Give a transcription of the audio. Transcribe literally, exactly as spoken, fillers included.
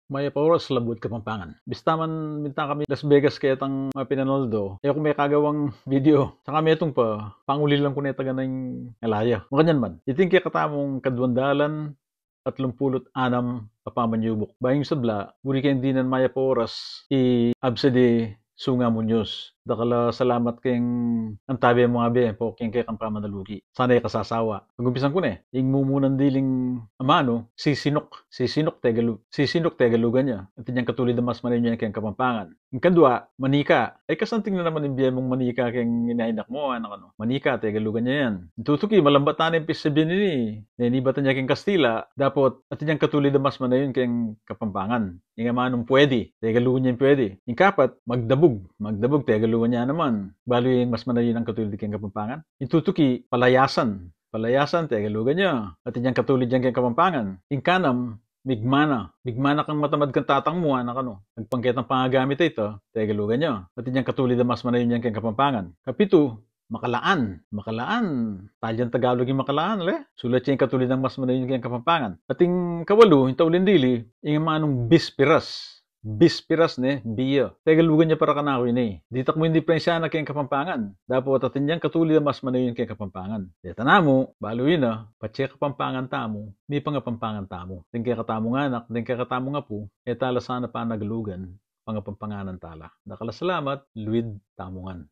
Mayap a oras, Labuad Kapampangan. Bista man minta kami Las Vegas ketang mapinanaldo, e ku me kagawang video. Saka metung pa, panguli lang ku ne taga na ing alaya. Makanyan man, iti ing kekatamung kaduang dalan atlumpulu't anam a pamanyubuk. Bayu ing sabla, buri keng dinan mayap a oras, i Absede Sunga Muñoz. Dakal a salamat keng antabe mu, abe, po keng kekang pamanalugi. Sana e kasasawa. Pagumpisan ku ne, ing mumunang diling amanu, Sisinuk, Sisinuk Tegalu-, Sisinuk Tegalugan ya. Atin yang katulid a mas manayun yan keng Kapampangan. Ing kadua, manika. Ay, kasanting na naman ing bie mung manika keng ina, inak mu, anak, ano. Manika, Tegalugan ya yan. Ing tutuki, malambat na ning pisabian ini. Neni, batan ya keng Kastila, dapot atin yang katulid a mas manayun keng Kapampangan. Ing amanung pwede, Tegalugan ya ing pwede. Ing kapat, magdabug. Magdabug, Tegalugan ya naman. Balu ing mas manayun a katulid keng Kapampangan. Ing tutuki, palayasan. Palayasan, Tegalugan ya. Atin yang katulid yan keng Kapampangan. Ing kanam, migmana. Migmana kang matamad kang tatang mu, anak, ano. Agpang ketang pangagamit a ita, Tegalugan ya. Atin yang katulid a mas manayun yan keng Kapampangan. Kapitu, makalaan. Makalaan. Talian Tagalog ing makalaan, ale? Sulat ya ing katulid a mas manayun keng Kapampangan. Ating kawalu, ing tauling dili, ing amanung bispiras. Bispiras ne, bia. Tegalugan ya para kanaku ini. Ditak mu ing diperensya na keng Kapampangan. Dapot atin yang katulid a mas manayun keng Kapampangan. Deta namu, balu yu na, patse Kapampangan tamu, mipangapampangan tamu. Deng kekatamung anak, deng kekatamung apu, e tala sana panagalugan, pangapampanganan tala. Dakal a salamat, luid tamu ngan.